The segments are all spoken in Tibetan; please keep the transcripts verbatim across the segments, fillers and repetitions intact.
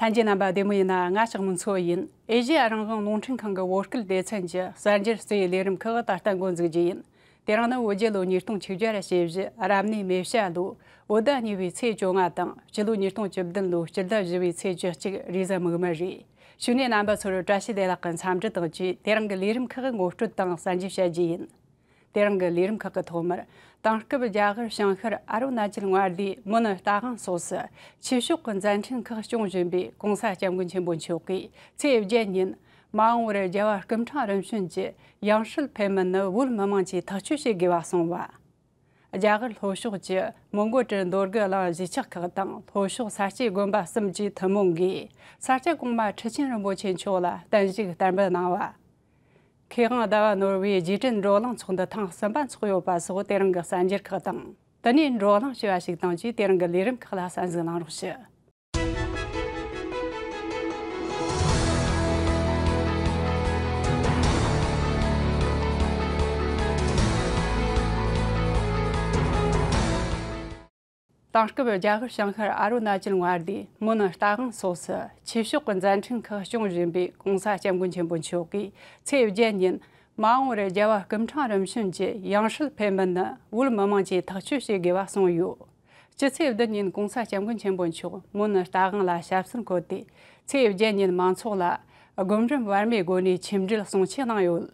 ལྷན་རྒྱས་རྣམ་པ་བདེ་མོ་ཡིན་ན། ང་ཞག་མུན་མཚོ་ཡིན། ཨེ་ཤེ་ཡ་རང་དབང་རླུང་འཕྲིན་ཁང་གི་བོད་སྐད་སྡེ་ཚན་གྱི་གསར་འགྱུར་གཙོ་བོའི་ལས་རིམ་ཁག་ད་ལྟ་འགོ་འཛུགས་རྒྱུ་ཡིན། དེ་རིང་ནི་བོད་རྒྱལ་ལོ་ཉིས་སྟོང་བཅོ་བརྒྱད་རབ་གནས་མེ་བྱ་ལོ་བོད་ཟླ་གཉིས་པའི་ཚེས་བཅོ་ལྔ་དང་། སྤྱི་ལོ་ཉིས་སྟོང་བཅུ་བདུན་ལོའི་སྤྱི་ཟླ་བཞི་པའི་ཚེས་བཅུ་གཅིག་རེས་གཟའ་མིག་དམར་རེད། གཞུག་ནས་རྣམ་པ་ཚོར་བཀྲ་ཤིས་བདེ་ལེགས་ཀྱི་འཚམས་འདྲི་དང་བཅས། དེ་རིང་གི་ལས་རིམ་ཁག་གི་ངོ་སྤྲོད་དང་གསར་འགྱུར་བཤད་རྒྱུ་ཡིན། དེ་རིང་གི་ལས་རིམ་ཁག་གི་ཐོག་མར། དེང་སྐབས་རྒྱ་གར་བྱང་ཤར་ཨ་རུ་ན་ཅལ་མངའ་སྡེའི་མོན་རྟ་དབང་སོགས་སུ་ཆོས་ཕྱོགས་ཀྱི་མཛད་འཕྲིན་ཁག་སྐྱོང་བཞིན་པའི་༸གོང་ས་༸སྐྱབས་མགོན་ཆེན་པོ་མཆོག་གིས་ཚེས་བརྒྱད་ཉིན། མ་འོངས་པར་རྒྱལ་བ་སྐུ་ཕྲེང་རིམ་བྱོན་གྱི་ཡང་སྲིད་ཕེབས་མིན་ནི་བོད་མི་མང་གིས་ཐག་གཅོད་བྱེད་དགོས་པ་གསུངས་པ། རྒྱ་གར་ལྷོ་ཕྱོགས་ཀྱི་མོན་གྷོ་གྲུ་འདོད་རྒུ་གླིང་གཞིས་ཆགས་ཁག་དང་། ལྷོ་ཕྱོགས་ས་སྐྱེས་དགོན་པ་གསུམ་གྱི་ཐུན་མོང་གིས་ས་སྐྱ་གོང་མ་ཁྲི་ཆེན་རིན་པོ་ཆེ་མཆོག་ལ་བརྟན་བཞུགས་བསྟར་འབུལ་གནང་བ། མཁས་དབང་ཟླ་བ་ནོར་བུའི་རྗེས་དྲན་བགྲོ་གླེང་ཚོགས་འདུ་ཐེངས་གསུམ་པ་འཚོགས་ཡོད་པ་སོགས། དེ་རིང་གི་གསར་འགྱུར་ཁག་དང་། དེ་ནས་བགྲོ་གླེང་ཞུ་བ་ཞིག་དང་བཅས། དེ་རིང་གི་ལས་རིམ་ཁག་ལ་གསན་གཟིགས་གནང་རོགས་ཞུ། དེང་སྐབས་རྒྱ་གར་བྱང་ཤར་ཨ་རུ་ན་ཅལ་མངའ་སྡེའི་མོན་རྟ་དབང་སོགས་སུ་ཆོས་ཕྱོགས་ཀྱི་མཛད་འཕྲིན་ཁག་སྐྱོང་བཞིན་པའི་༸གོང་ས་༸སྐྱབས་མགོན་ཆེན་པོ་མཆོག་གིས་ཚེས་བརྒྱད་ཉིན། མ་འོངས་པར་རྒྱལ་བ་སྐུ་ཕྲེང་རིམ་བྱོན་གྱི་ཡང་སྲིད་ཕེབས་མིན་ནི་བོད་མི་མང་གིས་ཐག་གཅོད་བྱེད་དགོས་པ་གསུངས་ཡོད། སྤྱི་ཚེས་བདུན་ཉིན་༸གོང་ས་༸སྐྱབས་མགོན་ཆེན་པོ་མཆོག་མོན་རྟ་དབང་ལ་ཞབས་སོར་འཁོད་དེ། ཚེས་བརྒྱད་ཉིན་མང་ཚོགས་ལ་སྒོམ་རིམ་བར་མའི་སྒོ་ནས་ཆིབས་འགྲུལ་གསུང་ཆོས་གནང་ཡོད།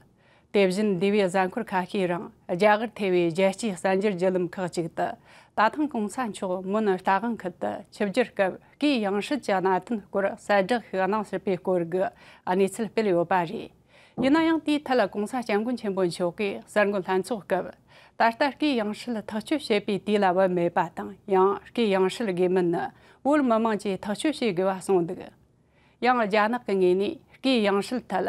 དེ་བཞིན་འདས་པའི་གཟའ་འཁོར་ཁ་ཤས་རིང་རྒྱ་གར་ཐེ་བའི་རྒྱལ་སྤྱིའི་གསར་འགྱུར་བརྒྱུད་ལམ་ཁག་ཅིག་ཏུ། ད་ཐེངས་༸གོང་ས་མཆོག་མོན་རྟ་དབང་ཁུལ་དུ་ཆིབས་བསྒྱུར་སྐབས་སྐུའི་ཡང་སྲིད་ཀྱི་གནད་དོན་སྐོར་གསལ་བསྒྲགས་ཤིག་གནང་སྲིད་པའི་སྐོར་གྱི་གནས་ཚུལ་སྤེལ་ཡོད་པ་རེད། ཡིན་ན་ཡང་། དེའི་ཐད་༸གོང་ས་༸སྐྱབས་མགོན་ཆེན་པོ་མཆོག་གིས་གསར་འགོད་ལྷན་ཚོགས་སྐབས། ད་ལྟ་སྐུའི་ཡང་སྲིད་ཐག་གཅོད་བྱེད་པའི་དུས་ལ་བབ་མེད་པ་དང་། ཡང་སྐུའི་ཡང་སྲིད་དགོས་མིན་ནི་བོད་མི་མང་གིས་ཐག་གཅོད་བྱེད་དགོས་པ་གསུངས་འདུག། ཡང་རྒྱ་ནག་གི་ངོས་ནས་སྐུའི་ཡང་སྲིད་ཐད་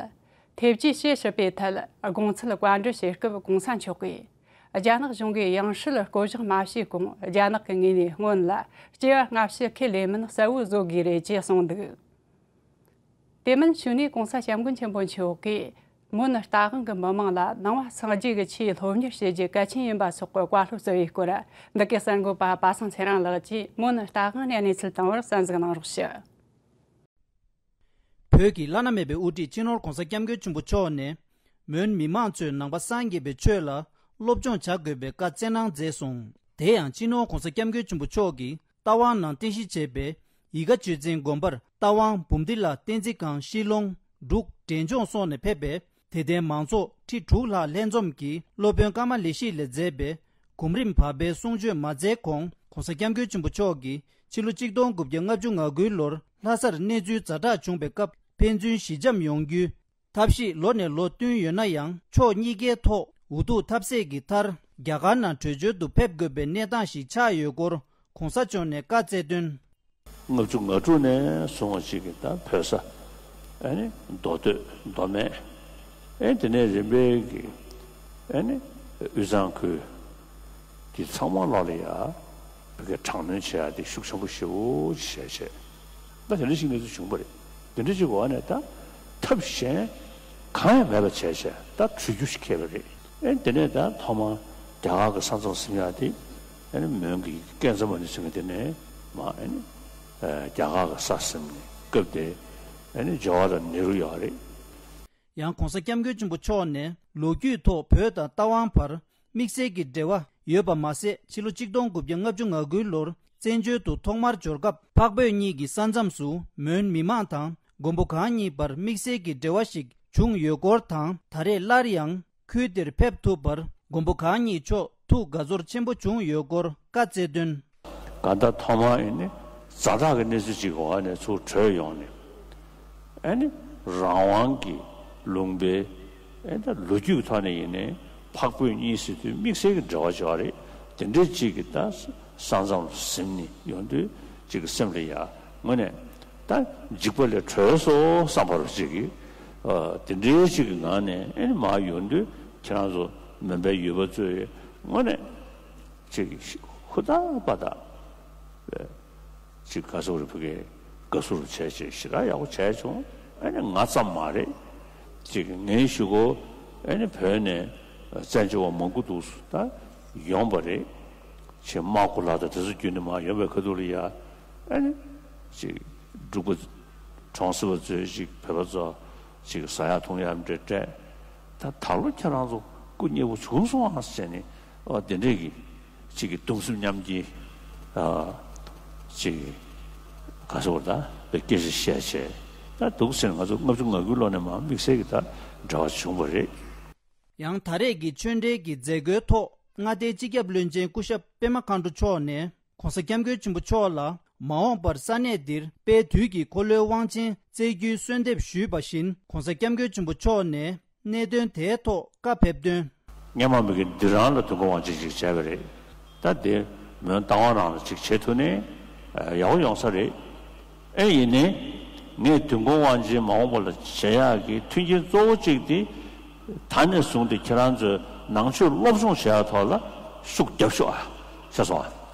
ཐེ་བྱུས་བྱེད་སྲིད་པའི་ཐད་དགོངས་ཚུལ་བཀའ་འདྲི་བྱེད་སྐབས། ༸གོང་ས་མཆོག་གིས་རྒྱ་ནག་གཞུང་གིས་ཡང་སྲིད་བསྐོ་གཞག་མ་བྱས་གོང་རྒྱ་ནག་གི་ངོས་ནས་སྔོན་ལ་སྐྱེ་བ་སྔ་ཕྱི་ཁས་ལེན་མིན་གསལ་བོ་བཟོ་དགོས་རེད་ཅེས་གསུངས་འདུག། དེ་མིན་གཞུག་ནས་༸གོང་ས་༸སྐྱབས་མགོན་ཆེན་པོ་མཆོག་གིས་མོན་རྟ་དབང་གི་མི་མང་ལ་ནང་པ་སངས་རྒྱས་ཀྱི་ཆོས་སློབ་གཉེར་བྱེད་རྒྱུ་གལ་ཆེན་ཡིན་པ་སོགས་ཀྱི་བཀའ་སློབ་སྩལ་བའི་སྐོར། འདི་གའི་གསར་འགོད་པ་པ་སངས་ཚེ་རིང་ལགས་ཀྱིས་མོན་རྟ་དབང་ནས་གནས་ཚུལ་བཏང་བར་གསན་གཟིགས་གནང་རོགས་ཞུ། བོད་ཀྱི་བླ་ན་མེད་པའི་དབུ་ཁྲིད་སྤྱི་ནོར་༸གོང་ས་༸སྐྱབས་མགོན་ཆེན་པོ་མཆོག་ནས། མོན་མི་མང་ཚོས་ནང་པ་སངས་རྒྱས་པའི་ཆོས་ལ་སློབ་སྦྱོང་བྱ་དགོས་པའི་བཀའ་སྩལ་གནང་མཛད་སོང་། དེ་ཡང་སྤྱི་ནོར་༸གོང་ས་༸སྐྱབས་མགོན་ཆེན་པོ་མཆོག་གིས་རྟ་དབང་ནང་རྟེན་གཞི་བྱས་པའི་ཡིད་དགའ་ཆོས་འཛིན་དགོན་པར་རྟ་དབང་འབུམ་སྡེ་ལ་བསྟན་འཛིན་སྒང་ཤི་ལོང་འབྲུག་འབྲས་ལྗོངས་སོགས་ནས་ཕེབས་པའི་དད་ལྡན་མང་ཚོགས་ཁྲི་དྲུག་ལྷག་ལྷན་འཛོམས་ཀྱིས་སློབ་དཔོན་ཀ་མ་ལེ་ཤི་ལས་མཛད་པའི་གོམ་རིམ་བར་པའི་གསུང་ཆོས་མ་མཛད་གོང་༸གོང་ས་༸སྐྱབས་མགོན་ཆེན་པོ་མཆོག་གིས་ཕྱི་ལོ་ཆིག་སྟོང་དགུ་བརྒྱ་ལྔ་བཅུ་ང་དགུའི་ལོར་ལྷ་སར་གནས་ཚུལ་ཛ་དྲག་བྱུང་བའི་སྐབས་ཕན་ཚུན་ཞི་འཇམ་ཡོང་རྒྱུའི་ཐབས་ཤེས་ལོ་ནས་ལོ་བསྟུན་ཡོད་ན་ཡང་། ཕྱོགས་གཉིས་ཀའི་ཐོག་འུ་ཐུག་ཐབས་ཟད་ཀྱི་མཐར། རྒྱ་གར་ནང་བྲོས་བྱོལ་དུ་ཕེབས་དགོས་པའི་གནས་སྟངས་ཤིག་ཆགས་ཡོད་སྐོར་༸གོང་ས་མཆོག་ནས་བཀའ་སྩལ་དོན། ལྔ་བཅུ་ང་དྲུག་ནས་བཟུང་བ་ཅིག་གི་ད་བོད་ས་ཨ་ནི་མདོ་སྟོད་མདོ་སྨད། ཨེ་དེ་ནས་རིམ་པས་ཀྱི་ཨ་ནི་དབུས་གཙང་ཁུལ་དེ་ཚང་མ་ལོག་ལ་ཡ་བོད་སྐད་དྲག་གནོན་བྱེད་ཡ་དེ་ཤུགས་ཆེན་པོ་ཞེ་པོ་ཅིག་བྱས་བྱས། ད་དེ་འདྲ་ཞིག་གནས་ཚུལ་བྱུང་བ་རེད། དེ་འདྲ་ཅིག་འོག་ནས་ད་ཐབས་གཞན་གང་ཡང་མེད་པ་བྱས་བྱས་ད་བྲོས་རྒྱུ་ཞིག་འཁེལ་བ་རེད། ཨེ་དེ་ནས་ད་ཐོག་མར་རྒྱ་གར་གྱི་ས་མཚམས་ཟིན་ཡ་དེ་ཨེ་ནི་མོན་གྱི་ཀན་ཛ་མ་ཎི་ཟེར་མཁན་དེ་ནས་མར་ཨེ་ནི་རྒྱ་གར་གྱི་ས་ཟིན་ནས་སྐབས་དེ་ཨེ་ནི་ཇ་ཝ་ལ་ནེ་རུ་ཡོད་རེད། ཡང་༸གོང་ས་༸སྐྱབས་མགོན་ཆེན་པོ་མཆོག་ནས་ལོ་རྒྱུས་ཐོག་བོད་དང་རྟ་དབང་བར་དམིགས་བསལ་གྱི་འབྲེལ་བ་ཡོད་པ་མ་ཟད། ཕྱི་ལོ་ཆིག་སྟོང་དགུ་བརྒྱ་ལྔ་བཅུ་ང་དགུའི་ལོར་བཙན་བྱོལ་དུ་ཐོག་མར་འབྱོར་སྐབས། འཕགས་བོད་གཉིས་ཀྱི་ས་མཚམས་སུ་མོན་མི་མང་དང་མགོན་པོ་གང་ཉིད་བར་དམིགས་བསལ་གྱི་འབྲེལ་བ་ཞིག་བྱུང་ཡོད་སྐོར་དང་། ད་རེས་སླར་ཡང་ཁུལ་དེར་ཕེབས་ཐུབ་པར་མགོན་པོ་གང་ཉིད་མཆོག་ཐུགས་དགའ་ཚོར་ཆེན་པོ་བྱུང་ཡོད་སྐོར་བཀའ་སྩལ་དོན། གང་ལྟར་ཐོག་མར་ཨེ་ནི་ཛ་དྲག་གི་གནས་ཚུལ་ཅིག་འོག་ནས་ཚུར་བྲོས་ཡོང་ནས། ཨེ་ནི་རང་དབང་གི་ལུང་པའི་ཨེ་ད་ལོ་རྒྱུས་ཀྱི་ཐོག་ནས་ཡིན་ནའི་འཕགས་བོད་གཉིས་ཟེར་དུས་དམིགས་བསལ་གྱི་འབྲེལ་བ་ཅིག་ཡོད་རེད། དེ་འདྲའི་ཅིག་གི་ད་ས་མཚམས་ཟིན་ནས་ཡོང་དུས་ཅིག་གི་སེམས་ལ་ཡ་དངོས་གནས་ད་འཇིགས་པ་ལས་གྲོལ་སོང་བསམ་པ་རུ་ཅིག་གི་ཨ་དེ་འདྲའི་ཅིག་གི་ངང་ནས་ཨེ་ནི་མར་ཡོང་དུས་ཁྱེད་རང་ཚོ་མོན་པའི་ཡུལ་པ་ཚོས་དངོས་གནས། ཅིག་ཧུར་ཐག་པ་ཐག་ཅིག་དགའ་ཚོར་བུ་གའི་དགའ་བསུ་རུ་བྱས་བྱས་ཞེ་དྲག་ཡག་པོ་བྱས་བྱུང་། ཨ་ནི་ང་ཙམ་མ་རེད། ཅིག་ངའི་གཞུག་གུ་ཨ་ནི་བོད་ནས་བཙན་བྱོལ་བ་མང་པོ་འདུག་ད་ཡོང་བ་རེད། ཅིག་དམག་གུ་ལག་དང་དེ་ཚོ་བརྒྱུད་ནས་མར་ཡོང་བའི་ཁ་ཐུག་ལ་ཡ་ཨ་ནི་ཅིག་འབྲུག་པ་ གྲོང་གསེབ་པ་ཚོས་ཅིག་བོད་པ་ཚོ་ཅིག་ཟ་ཡག་འཐུང་ཡག་འདྲ་སྤྲད། ད་ད་ལོ་ཁྱེད་རང་ཚོ་སྐུ་མཉེལ་པོ་བྱུང་སོང་ཨ་ཟེར་ནས། ཨོ་དེ་འདྲས་ཀྱི་ཅིག་གི་གདུང་སེམས་མཉམ་སྐྱེད་ཨ་ཅིག་ག་ཟེར་བ་ད་སྐད་ཆ་བཤད་བྱས། ད་འདུག་ཟེར་ང་ཚོ་ལྔ་བཅུ་ང་དགུའི་ལོ་ནས་མར་དམིགས་བསལ་གྱི་ད་འབྲེལ་བ་བྱུང་བ་རེད། ཡང་ད་རེས་ཀྱི་ཆོས་འབྲེལ་གྱི་མཛད་སྒོའི་ཐོག་མངའ་སྡེའི་སྤྱི་ཁྱབ་བློན་ཆེན་སྐུ་ཞབས་པད་མ་མཁའ་འགྲོ་མཆོག་ནས་༸གོང་ས་༸སྐྱབས་མགོན་ཆེན་པོ་མཆོག་ལ་མ་འོངས་པར་ས་གནས་འདིར་དཔལ་དུས་ཀྱི་འཁོར་ལོའི་དབང་ཆེན་བསྩལ་རྒྱུའི་གསོལ་འདེབས་ཞུས་པ་བཞིན་༸གོང་ས་༸སྐྱབས་མགོན་ཆེན་པོ་མཆོག་ནས་གནད་དོན་དེའི་ཐོག་བཀའ་ཕེབས་དོན། སྔོན་མ་མི་གི་འདི་རང་ལ་དུས་འཁོར་དབང་ཆེན་ཞིག་བྱས་པ་རེད། ད་དེ་མོན་རྟ་དབང་རང་ལ་ཅིག་བྱེད་ཐུབ་ནས་ཡག་པོ་ཡོང་ས་རེད། ཨེ་ཡིན་ནའི་ངས་དུས་འཁོར་དབང་ཆེན་མ་འོངས་པ་ལ་བྱེད་ཡག་གི་མཐུན་རྐྱེན་གཙོ་བོ་གཅིག་དེ། ད་ནས་བཟུང་སྟེ་ཁྱེད་རང་ཚོས་ནང་ཆོས་སློབ་སྦྱོང་བྱེད་ཡག་ཐོག་ལ་ཤུགས་རྒྱབ་ཤོག་ཨ། ཤེས་སོང་ཨ།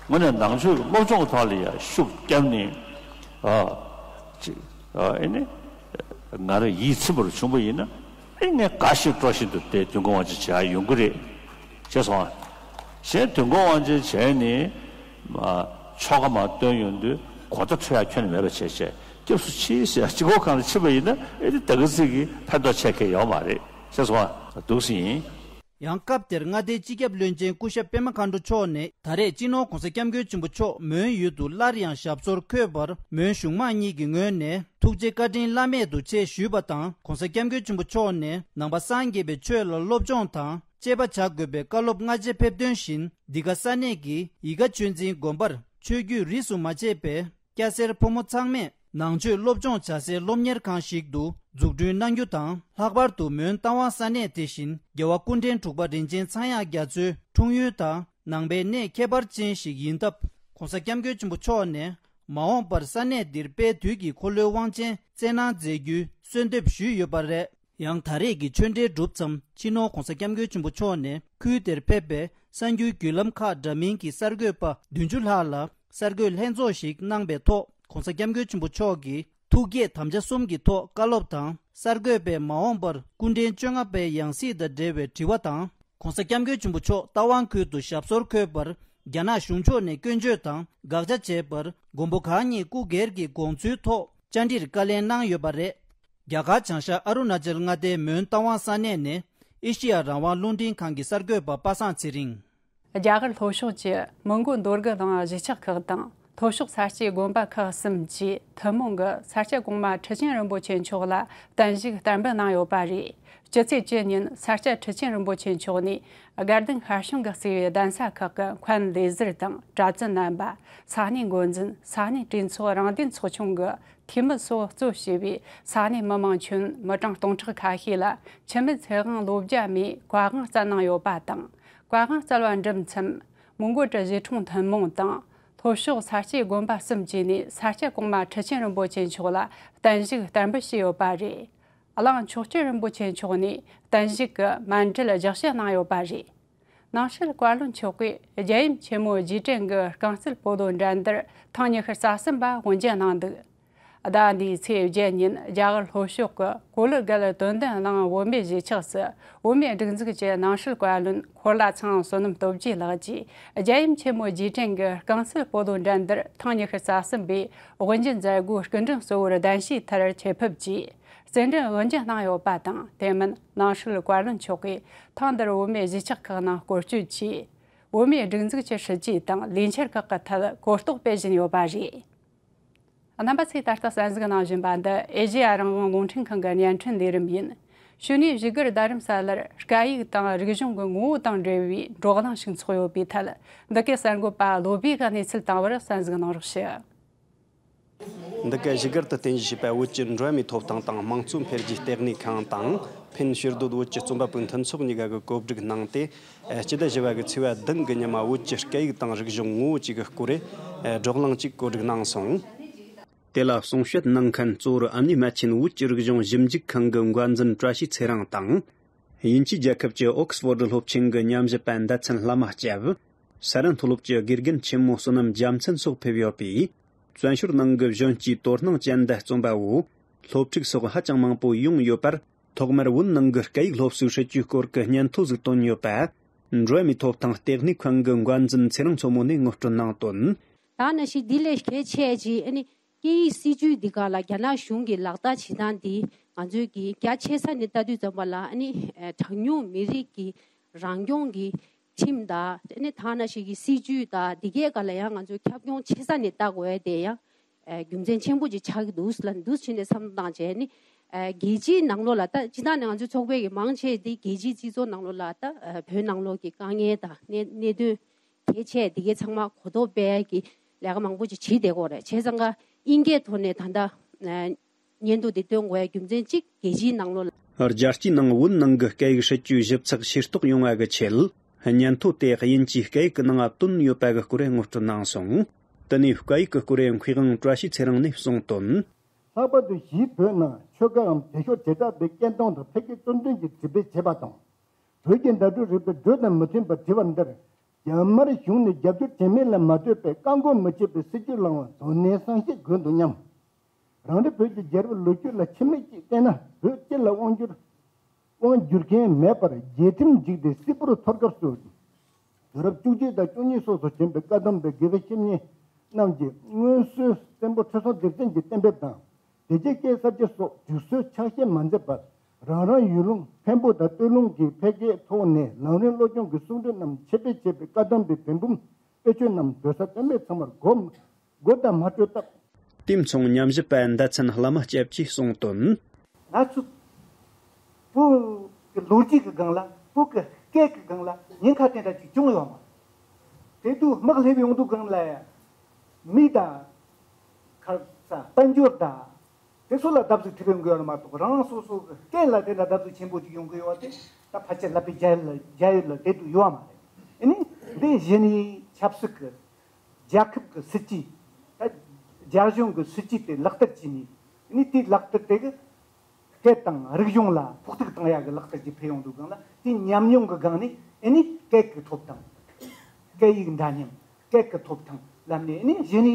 དངོས་གནས་ནང་ཆོས་ཀྱི་སློབ་སྦྱོང་གི་ཐོག་ལ་ཡང་ཤུགས་བརྒྱབ་ནས། ཨ། ཅིག་ཨ་ཨེ་ནི། ང་རང་ཡིད་ཚིམ་པར་བྱུང་བ་ཡིན་ན། ཨེ་ངས་དགའ་བཞིན་སྤྲོ་བཞིན་དུ་དེ་དུས་འཁོར་དབང་ཆེན་བྱེད་ཡག་ཡོང་གི་རེད། ཤེས་སོང་ཨ། གཞན་དུས་འཁོར་དབང་ཆེན་བྱས་ནས། མ་ཆོ་ག་མར་བཏོན་ཡོང་དུས་གོ་བརྡ་འཕྲོད་ཡག་ཁྱོན་ནས་མེད་པ་བྱས་བྱས། སྐྱབས་སུ་མཆི་ཟེར་ཡག་སྤྱི་ཁོག་སྒང་ལ་ཕྱིན་པ་ཡིན་ན། ཨེ་ནི་ད་ག་ཚོད་ཀྱི་ཕན་ཐོགས་ཆེ་གི་ཡོད་མ་རེད། ཤེས་སོང་ཨ། འདུག་སེ་ཡིན། ཡང་སྐབས་དེར་མངའ་སྡེའི་སྤྱི་ཁྱབ་བློན་ཆེན་སྐུ་ཞབས་པད་མ་མཁའ་འགྲོ་མཆོག་ནས་ད་རེས་སྤྱི་ནོར་༸གོང་ས་༸སྐྱབས་མགོན་ཆེན་པོ་མཆོག་མོན་ཡུལ་དུ་སླར་ཡང་ཞབས་སོར་འཁོད་པར་མོན་གཞུང་མང་གཉིས་ཀྱི་ངོས་ནས་ཐུགས་རྗེ་བཀའ་དྲིན་བླ་མེད་དུ་ཆེ་ཞུས་པ་དང་། ༸གོང་ས་༸སྐྱབས་མགོན་ཆེན་པོ་མཆོག་ནས་ནང་པ་སངས་རྒྱས་པའི་ཆོས་ལ་སློབ་སྦྱོང་དང་གཅེས་པ་བྱ་དགོས་པའི་བཀའ་སློབ་སྔ་རྗེས་ཕེབས་དོན་བཞིན། འདི་ག་ས་གནས་ཀྱི་ཡིད་དགའ་ཆོས་འཛིན་དགོན་པར་ཆོས་བརྒྱུད་རིས་སུ་མ་ཆད་པའི་སྐྱ་སེར་ཕོ་མོ་ཚང་མས་ནང་ཆོས་སློབ་སྦྱོང་བྱ་སའི་སློབ་གཉེར་ཁང་ཞིག་ཏུ་འཛུགས་སྐྲུན་གནང་རྒྱུ་དང་། ལྷག་པར་དུ་མོན་རྟ་དབང་ས་གནས་དེ་བཞིན་རྒྱལ་བ་སྐུ་ཕྲེང་དྲུག་པ་རིན་ཆེན་ཚངས་དབྱངས་རྒྱ་མཚོའི་འཁྲུངས་ཡུལ་དང་ནང་པའི་གནས་ཁྱད་པར་ཅན་ཞིག་ཡིན་སྟབས། ༸གོང་ས་༸སྐྱབས་མགོན་ཆེན་པོ་མཆོག་ནས་མ་འོངས་པར་ས་གནས་འདིར་དཔལ་དུས་ཀྱི་འཁོར་ལོའི་དབང་ཆེན་བསྩལ་གནང་མཛད་རྒྱུའི་གསོལ་འདེབས་ཞུས་ཡོད་པ་རེད། ཡང་ད་རེས་ཀྱི་ཆོས་འབྲེལ་གྲུབ་མཚམས་སྤྱི་ནོར་༸གོང་ས་༸སྐྱབས་མགོན་ཆེན་པོ་མཆོག་ནས་ཁུལ་དེར་ཕེབས་པའི་གསར་འགྱུར་བརྒྱུད་ལམ་ཁག་འདྲ་མིན་གྱི་གསར་འགོད་པ་བདུན་ཅུ་ལྷག་ལ་གསར་འགོད་ལྷན་ཚོགས་ཤིག་གནང་པའི་ཐོག ༸གོང་ས་༸སྐྱབས་མགོན་ཆེན་པོ་མཆོག་གིས་ཐུགས་བསྐྱེད་དམ་བཅའ་གསུམ་གྱི་ཐོག་བཀའ་སློབ་དང་། གསར་འགོད་པས་མ་འོངས་པར་སྐུ་ཕྲེང་བཅོ་ལྔ་པའི་ཡང་སྲིད་དང་འབྲེལ་བའི་དྲི་བ་དང་། ༸གོང་ས་༸སྐྱབས་མགོན་ཆེན་པོ་མཆོག་རྟ་དབང་ཁུལ་དུ་ཞབས་སོར་འཁོད་པར་རྒྱ་ནག་གཞུང་ཕྱོགས་ནས་སྐྱོན་བརྗོད་དང་དགག་བྱ་བྱས་པར། མགོན་པོ་གང་ཉིད་སྐུ་སྒེར་གྱི་དགོངས་ཚུལ་ཐོག་བཅར་འདྲིར་བཀའ་ལན་གནང་ཡོད་པ་རེད། རྒྱ་གར་བྱང་ཤར་ཨ་རུ་ན་ཅལ་མངའ་སྡེའི་མོན་རྟ་དབང་ས་གནས་ནས་ཨེ་ཤེ་ཡ་རང་དབང་རླུང་འཕྲིན་ཁང་གི་གསར་འགོད་པ་པ་སངས་ཚེ་རིང་། རྒྱ་གར་ལྷོ་ཕྱོགས་ཀྱི་མོན་གྷོ་འདོད་རྒུ་གླིང་གཞིས་ཆགས་ཁག་དང་། ལྷོ་ཕྱོགས་ས་སྐྱེས་དགོན་པ་ཁག་གསུམ་གྱི་ཐུན་མོང་གི་ས་སྐྱ་གོང་མ་ཁྲི་ཆེན་རིན་པོ་ཆེ་མཆོག་ལ་བརྟན་བཞུགས་བསྟར་འབུལ་གནང་ཡོད་པ་རེད། སྤྱི་ཚེས་བཅུ་ཉིན་ས་སྐྱ་ཁྲི་ཆེན་རིན་པོ་ཆེ་མཆོག་ནས་དགའ་ལྡན་ཤར་བྱུང་གི་གཙོས་པའི་གདན་ས་ཁག་གི་མཁན་ལས་ཟུར་དང་གྲྭ་བཙུན་རྣམ་པ། ས་གནས་འགོ་འཛིན། ས་གནས་གྲོས་ཚོགས་རང་བདེན་ཚོགས་ཆུང་གི་འཐུས་མི་སོགས་གཙོ་བྱས་པའི་ས་གནས་མི་མང་ཁྱོན་མི་གྲངས་སྟོང་ཕྲག་ཁ་ཤས་ལ་འཆི་མེད་ཚེ་དབང་ལོ་བརྒྱ་མའི་བཀའ་དབང་སྩལ་གནང་ཡོད་པ་དང་། བཀའ་དབང་སྩལ་བ་འགྲུབ་མཚམས། མོན་གྷོ་གྲུ་བཞི་གྲོང་ཐུན་མོང་དང་། ལྷོ་ཕྱོགས་ས་སྐྱེས་དགོན་པ་གསུམ་བཅས་ནས་ས་སྐྱ་གོང་མ་ཁྲི་ཆེན་རིན་པོ་ཆེ་མཆོག་ལ་བརྟན་བཞུགས་བསྟར་འབུལ་ཞུས་ཡོད་པ་རེད། གླིང་མཆོག་སྤྱོད་རིན་པོ་ཆེ་མཆོག་ནས་བརྟན་བཞུགས་ཀྱི་མཎྜལ་ལྗགས་བཤད་གནང་ཡོད་པ་རེད། ནང་སྲིད་བཀའ་བློན་མཆོག་གིས་རྒྱལ་ཡུམ་ཆེན་མོ་རྗེས་དྲན་གྱི་རྐང་རྩེད་སྤོ་ལོ་འགྲན་བསྡུར་ཐེངས་ཉི་ཤུ་རྩ་གསུམ་པ་དབུ་འབྱེད་གནང་འདུག་ཟླ་འདིའི་ཚེས་བརྒྱད་ཉིན་རྒྱ་གར་ལྷོ་ཕྱོགས་ཀྱི་གོ་ལི་གྷལ་དོན་ལྡན་གླིང་བུད་མེད་གཞིས་ཆགས་སུ་བུད་མེད་སྒྲིག་འཛུགས་ཀྱི་ནང་སྲིད་བཀའ་བློན་འཁོར་ལ་ཚང་བསོད་ནམས་སྟོབས་རྒྱས་ལགས་ཀྱིས་རྒྱལ་ཡུམ་ཆེན་མོ་རྗེས་དྲན་གྱི་རྐང་རྩེད་སྤོ་ལོ་འགྲན་བསྡུར་ཐེངས་ཉི་ཤུ་རྩ་གསུམ་པའི་དབུ་འབྱེད་མཛད་སྒོའི་སྐུ་མགྲོན་གཙོ་བོར་གདན་ཞུས་མཐར་ཆེད་ཕེབས་ཀྱིས་རྩེད་འགྲན་དབུ་འབྱེད་གནང་ཡོད་པ་དང་། དེ་མིན་ནང་སྲིད་བཀའ་བློན་མཆོག་གིས་ཐེངས་འདིར་བུད་མེད་གཞིས་ཆགས་ཁག་ནང་སྐོར་སྐྱོད་ཀྱིས་བུད་མེད་སྒྲིག་འཛུགས་ཀྱི་སྲིད་ཇུས་དང་ལས་འཆར་ཁག་གི་ཐད་གོ་རྟོགས་སྤེལ་བཞིན་ཡོད་པ་རེད། རྣམ་པ་ཚོས་ད་ལྟ་གསན་གཟིགས་གནང་བཞིན་པ་འདི་ཨེ་ཤེ་ཡ་རང་དབང་རླུང་འཕྲིན་ཁང་གི་བརྙན་འཕྲིན་ལས་རིམ་ཡིན། གཞུག་ནས་བཞུགས་སྒར་རྡ་རམ་ས་ལར་སྐད་ཡིག་དང་རིག་གཞུང་གི་ངོ་བོ་དང་འབྲེལ་བའི་བགྲོ་གླེང་ཞིག་འཚོགས་ཡོད་པའི་ཐད། འདི་གའི་གསར་འགོད་པ་བློ་བྷེ་གིས་གནས་ཚུལ་བཏང་བར་གསན་གཟིགས་གནང་རོགས་ཞུ། འདི་ག་བཞུགས་སྒར་དུ་རྟེན་གཞི་བྱས་པའི་བོད་ཀྱི་འགྲོ་བ་མིའི་ཐོབ་ཐང་དང་དམངས་གཙོ་འཕེལ་རྒྱས་ལྟེ་གནས་ཁང་དང་། ཕིན་ཕྱིར་སྡོད་བོད་ཀྱི་རྩོམ་པ་པོའི་མཐུན་ཚོགས་གཉིས་ཀ་གིས་གོ་སྒྲིག་གནང་སྟེ། སྤྱི་ཟླ་བཞི་པ་གི་ཚེས་པ་བདུན་གྱི་ཉི་མ་བོད་ཀྱི་སྐད་ཡིག་དང་རིག་གཞུང་ངོ་བོ་བཅས་ཀྱི་སྐོར་བགྲོ་གླེང་གཅིག་གོ་སྒྲིག་གནང་སོང་། དེ་ལ་གསུང་བཤད་གནང་མཁན་གཙོ་བོར་ཨ་མྱེས་རྨ་ཆེན་བོད་ཀྱི་རིག་གཞུང་ཞིབ་འཇུག་ཁང་གི་འགོ་འཛིན་བཀྲ་ཤིས་ཚེ་རིང་དང་། དབྱིན་ཇིའི་རྒྱལ་ཁབ་ཀྱི་ཨོག་སི་ཕོར་ཌི་སློབ་ཆེན་གྱི་ཉམས་ཞིབ་པ་ཟླ་མཚན་བླ་མ་སྐྱབས། ས་རཱ་མཐོ་སློབ་ཀྱི་དགེ་རྒན་ཆེན་མོ་བསོད་ནམས་རྒྱལ་མཚན་སོགས་ཕེབས་ཡོད་པས། བཙན་བྱོལ་ནང་གི་གཞོན་སྐྱེས་དོ་སྣང་ཅན་དང་རྩོམ་པ་བོ། སློབ་ཕྲུག་སོགས་ཧ་ཅང་མང་པོ་ཡོང་ཡོད་པར། ཐོག་མར་བོད་ནང་གི་སྐད་ཡིག་སློབ་གསོའི་སྲིད་ཇུས་སྐོར་གྱི་སྙན་ཐོ་ཟིག་བཏོན་ཡོད་པ། འགྲོ་བ་མིའི་ཐོབ་ཐང་ལྟེ་གནས་ཁང་གི་འགོ་འཛིན་ཚེ་རིང་མཚོ་མོ་ནས་ངོ་སྤྲོད་གནང་དོན། ད་ནི་ཞིག་འདི་ལས་གལ་ཆེ་ཅིག་ཨ་ནི། སྐད་ཡིག་སྲིད་ཇུས་འདི་ག་ལ་རྒྱ་ནག་གཞུང་གི་ལག་བསྟར་བྱེད་སྟངས་འདི་ང་ཚོའི་གི་རྒྱ་ཆེ་ས་ནས་ལྟ་དུས་ཙམ་པ་ལ་ཨ་ནི་གྲངས་ཉུང་མི་རིགས་ཀྱི་རང་སྐྱོང་གི་ཁྲིམས་དང་ཨ་ནི་ཐ་ན་ཞིག་གི་སྲིད་ཇུས་དང་འདི་གའི་སྒང་ལ་ཡང་ང་ཚོས་ཁྱབ་ཁོངས་ཆེ་ས་ནས་ལྟ་དགོས་ཡ་དེ་ཡང་རྒྱུ་མཚན་ཆེན་པོ་ཅིག་ཆགས་ཀྱི་འདུག་ལ་འདུག་བྱས་ནས་བསམ་བློ་བཏང་བྱས་ནི་རྒྱལ་སྤྱིའི་ནང་ལོགས་ལ་ད་སྤྱི་བཏང་ནས་ང་ཚོའི་ཚོགས་པའི་གི་མང་ཆེ་འདི་རྒྱལ་སྤྱིའི་སྤྱི་ཚོགས་ནང་ལོགས་ལ་ད་བོད་ནང་ལོགས་ཀྱི་དཀའ་ངལ་དང་གནད་གནད་དོན་གལ་ཆེ་འདི་གའི་ཚང་མ་གོ་རྟོགས་སྤེལ་གྱི་ལས་ཀ་མང་པོ་ཅིག་བྱེད་བསྡད་ཀྱི་ཡོད་རེད། བྱས་ཙང་ཀ་དབྱིན་སྐད་ཐོག་ནས་ད་ལྟ་སྙན་ཐོ་འདི་བཏོན་དགོས་ཡ་རྒྱུ་མཚན་གཅིག་རྒྱལ་སྤྱིའི་ནང་ལོགས་ལ། རྒྱལ་སྤྱིའི་ནང་བོད་ནང་གི་སྐད་ཡིག་སྲིད་ཇུས་ཞིབ་ཚགས་ཤེས་རྟོགས་ཡོང་བ་གི་ཆེད། སྙན་ཐོ་དེ་དབྱིན་ཇིའི་སྐད་ཡིག་གི་ནང་བཏོན་ཡོད་པ་གི་སྐོར་ངོ་སྤྲོད་གནང་སོང་། དེ་ནས་སྐད་ཡིག་གི་སྐོར་མཁས་དབང་བཀྲ་ཤིས་ཚེ་རིང་ནས་གསུངས་དོན། ལྷག་པར་དུ་གཞིས་བོད་ནང་ཆོལ་ཁའམ་སྡེ་ཤོག་བྱེ་བྲག་པའི་སྐད་གདངས་དང་ཕལ་སྐད་གཙོ་འདོན་གྱིས་འབྲི་སྤེལ་བྱས་པ་དང་། བོད་ཀྱི་བརྡ་སྤྲོད་རིག་པའི་འགྲོས་དང་མི་མཐུན་པར་བྲིས་པ་འདིར། རྒྱ་དམར་གཞུང་ནས་རྒྱབ་སྐྱོར་བྱེད་མིན་ལ་མ་ལྟོས་པའི་བཀག་འགོག་མི་བྱེད་པའི་སྲིད་ཇུས་བླང་བ་དོ་ནན་གསང་བཞེས་དགོས་འདུག་སྙམ། རང་རེ་བོད་ཀྱི་རྒྱལ་རབས་ལོ་རྒྱུས་ལ་ཕྱི་མིག་ཅིག་བལྟས་ན། བོད་སྤྱི་ལ་དབང་བསྒྱུར་དབང་བསྒྱུར་མཁན་མེད་པར་རྒྱལ་ཁྲིམས་འཇིག་སྟེ་སིལ་བུར་འཐོར་སྐབས་སུ། དུས་རབས་བཅུ་གཅིག་དང་བཅུ་གཉིས་སོགས་སུ་བྱོན་པའི་བཀའ་གདམས་པའི་དགེ་བའི་བཤེས་གཉེན་རྣམས་ཀྱིས་སྔོན་སྲོལ་བཙན་པོ་ཁྲི་སྲོང་ལྡེ་བཙན་གྱི་གཏན་འབེབས་དང་། དེ་རྗེས་སྐད་གསར་བརྗེ་སོགས་དུས་སྲོལ་ཆགས་ཞེན་མ་མཛད་པར། རང་རང་ཡུལ་ལུང་འཕན་པོ་དང་སྟོད་ལུང་གི་ཕལ་སྐད་ཐོག་ནས་ལམ་རིམ་བློ་སྦྱོང་གི་གསུང་གྲོས་རྣམས་ཆེད་ཕེབས་བྱས་པའི་བཀའ་གདམས་པའི་བན་འབུམ་དཔེ་ཆོས་རྣམས་སྡོད་ས་སྟོད་སྨད་ཚང་མར་སྒོ་སྒོ་བརྡ་མ་སྤྲོད་སྟབས། དེ་མཚུངས་ཉམས་ཞིབ་པ་མདའ་ཚན་བླ་མ་སྐྱབས་ཀྱིས་གསུངས་དོན། ང་ཚོ་བོད་ཀྱི་ལོ་རྒྱུས་ཀྱི་སྒང་ལ་བོད་ཀྱི་སྐད་ཀྱི་སྒང་ལ་ཉེན་ཁ་དེ་འདྲ་ཅིག་བྱུང་ཡོད་མ་རེད། དེ་དུས་དམག་སླེབས་ཡོང་དུས་སྒང་ལ་མི་དང་ཁ་ས་དཔལ་འབྱོར་དང་དེ་ཚོ་ལ་བརྡབ་གསིག་ཐེབས་ཡོང་གི་ཡོད་རེད་མ་གཏོགས། རང་རང་སོ་སོ་གི་སྐད་ལ་དེ་འདྲ་བརྡབ་གསིག་ཆེན་པོ་ཅིག་ཡོང་གི་ཡོད་དེ། ད་ཕལ་ཆེར་ལབ་པའི་རྒྱ་ཡུལ་ལ་རྒྱ་ཡུལ་ལ་བསྡད་དུ་ཡོད་མ་རེད། ཨ་ནི་འདི་གཞི་ནས་ཆབ་སྲིད་ཀྱི་རྒྱལ་ཁབ་ཀྱི་སྲིད་ཇུས། ད་རྒྱ་གཞུང་གི་སྲིད་ཇུས་དེ་ལག་བསྟར་བྱས་ནས། ཨ་ནི་དེའི་ལག་བསྟར་དེ་གི་སྐད་དང་རིག་གཞུང་ལ་ཕོག་ཐུག་བཏང་ཡག་གི་ལག་བསྟར་གྱི་ཕེབས་ཡོང་དུས་སྒང་ལ། དེའི་ཉམས་མྱོང་གི་སྒང་ནས་ཨ་ནི་སྐད་ཀྱི་ཐོབ་ཐང་། སྐད་ཡིག་འདྲ་མཉམ། སྐད་ཀྱི་ཐོབ་ཐང་ལམ་ནས་ཨ་ནི་གཞི་ནས་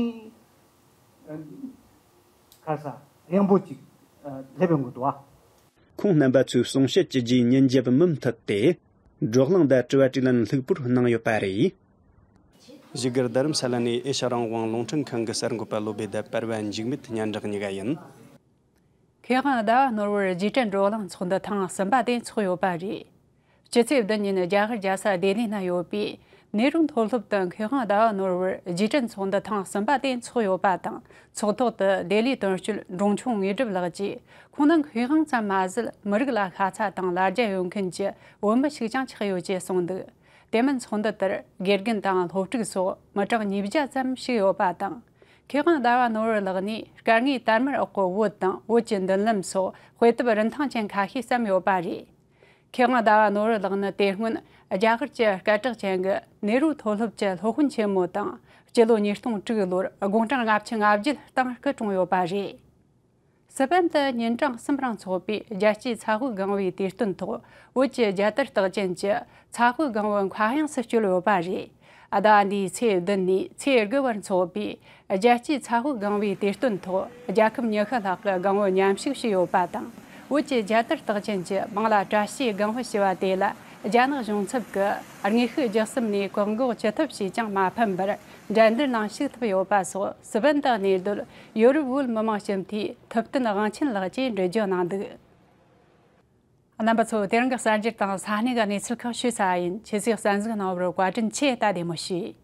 ཁ་ས་ཡངས་པོ་ཅིག་སླེབས་ཡོང་གི་འདུག་ཨ། ཁོང་རྣམ་པ་ཚོའི་གསུང་བཤད་ཀྱི་རྗེས་ཉིན་རྒྱབ་མུ་མཐུད་དེ། བགྲོ་གླེང་དང་དྲི་བ་དྲིས་ལན་ལྷུག་པོར་གནང་ཡོད་པ་རེད། བཞུགས་སྒར་རྡ་རམ་ས་ལ་ནས་ཨེ་ཤ་རང་དབང་རླུང་འཕྲིན་ཁང་གི་གསར་འགོད་པ་བློ་བྷེ་དར་པར་བ་འཇིགས་མེད་སྙན་གྲགས་གཉིས་ཀ་ཡིན། མཁས་དབང་ཟླ་བ་ནོར་བུར་རྗེས་དྲན་བགྲོ་གླེང་ཚོགས་འདུ་ཐེངས་གསུམ་པ་དེ་འཚོགས་ཡོད་པ་རེད། སྤྱི་ཚེས་བདུན་ཉིན་རྒྱ་གར་རྒྱལ་ས་ལྡི་ལི་ན་ཡོད་པའི་ནེ་རུ་མཐོ་སློབ་ཏུ་མཁས་དབང་ཟླ་བ་ནོར་བུར་རྗེས་དྲན་ཚོགས་འདུ་ཐེངས་གསུམ་པ་དེ་འཚོགས་ཡོད་པ་དང་། ཚོགས་ཐོག་ཏུ་ལྡི་ལིའི་དོན་གཅོད་འབྲོང་ཆུང་དངོས་གྲུབ་ལགས་ཀྱིས། ཁོང་ནི་མཁས་དབང་ཙམ་མ་ཟད་མི་རིགས་ལ་ཤ་ཚ་དང་ལ་རྒྱ་ཡོད་མཁན་གྱི་བོད་མི་ཞིག་ཀྱང་ཆགས་ཡོད་ཅེས་གསུངས་འདུག་དེ་མིན་ཚོགས་འདུ་དེར་དགེ་རྒན་དང་སློབ་ཕྲུག་སོགས་མི་གྲངས་ཉིས་བརྒྱ་ཙམ་ཞུགས་ཡོད་པ་དང་། མཁས་དབང་ཟླ་བ་ནོར་བུ་ལགས་ནས་སྐར་ལྔའི་དར་དམར་འོག་གི་བོད་དང་བོད་ཀྱི་མདུན་ལམ་སོགས་དཔེ་དེབ་རིན་ཐང་ཅན་ཁ་ཤས་བརྩམས་ཡོད་པ་རེད། མཁས་དབང་ཟླ་བ་ནོར་བུ་ལགས་ནི་དེ་སྔོན་རྒྱ་གར་གྱི་སྐད་གྲགས་ཅན་གྱི་ནེ་རུ་མཐོ་སློབ་ཀྱི་སློབ་དཔོན་ཆེན་མོ་དང་། སྤྱི་ལོ་ཉིས་སྟོང་དྲུག་ལོར་དགུང་གྲངས་ལྔ་བཅུ་ང་བརྒྱད་སྟེང་སྐུ་གྲོངས་ཡོད་པ་རེད། སི་པན་དུ་ཉིན་གྲངས་གསུམ་རིང་འཚོགས་པའི་རྒྱལ་སྤྱིའི་ཚ་བོ་སྒང་པའི་དུས་སྟོན་ཐོག་བོད་ཀྱི་རྒྱལ་དར་རྟགས་ཅན་གྱི་ཚ་བོ་སྒང་པོ་མཁའ་དབྱིངས་སུ་བསྐྱོད་ཡོད་པ་རེད། ཟླ་བ་འདིའི་ཚེས་བདུན་ནས་ཚེས་དགུ་བར་འཚོགས་པའི་རྒྱལ་སྤྱིའི་ཚ་བོ་སྒང་པའི་དུས་སྟོན་ཐོག་རྒྱལ་ཁབ་ཉི་ཤུ་ལྷག་གི་སྒང་པོ་མཉམ་ཞུགས་བྱས་ཡོད་པ་དང་། བོད་ཀྱི་རྒྱལ་དར་རྟགས་ཅན་གྱི་མིང་ལ་བཀྲ་ཤིས་སྒང་པོ་ཞེས་པ་དེ་ལ་རྒྱ་ནག་གཞུང་ཚབ་ཀྱིས་དངོས་ཤུགས་རྒྱག་གསུམ་ནས་བཀག་འགོག་ཅི་ཐུབ་བྱས་ཀྱང་མ་ཕན་པར་འགྲན་བསྡུར་ནང་ཞུགས་ཐུབ་ཡོད་པ་སོགས་སི་པན་དུ་གནས་སྡོད་ཡོ་རོབ་བོད་མི་མང་སྤྱི་འཐུས་ཐུབ་བསྟན་དབང་ཆེན་ལགས་ཀྱིས་འགྲེལ་བརྗོད་གནང་འདུག་རྣམ་པ་ཚོ། དེ་རིང་གི་གསར་འགྱུར་དང་ས་གནས་ཀྱི་གནས་ཚུལ་ཁག་ཞུས་ཚར་བ་ཡིན། ཁྱེད་ཚོས་གསན་གཟིགས་གནང་བར་བཀའ་དྲིན་ཆེ། ད་བདེ་མོ་བྱོས།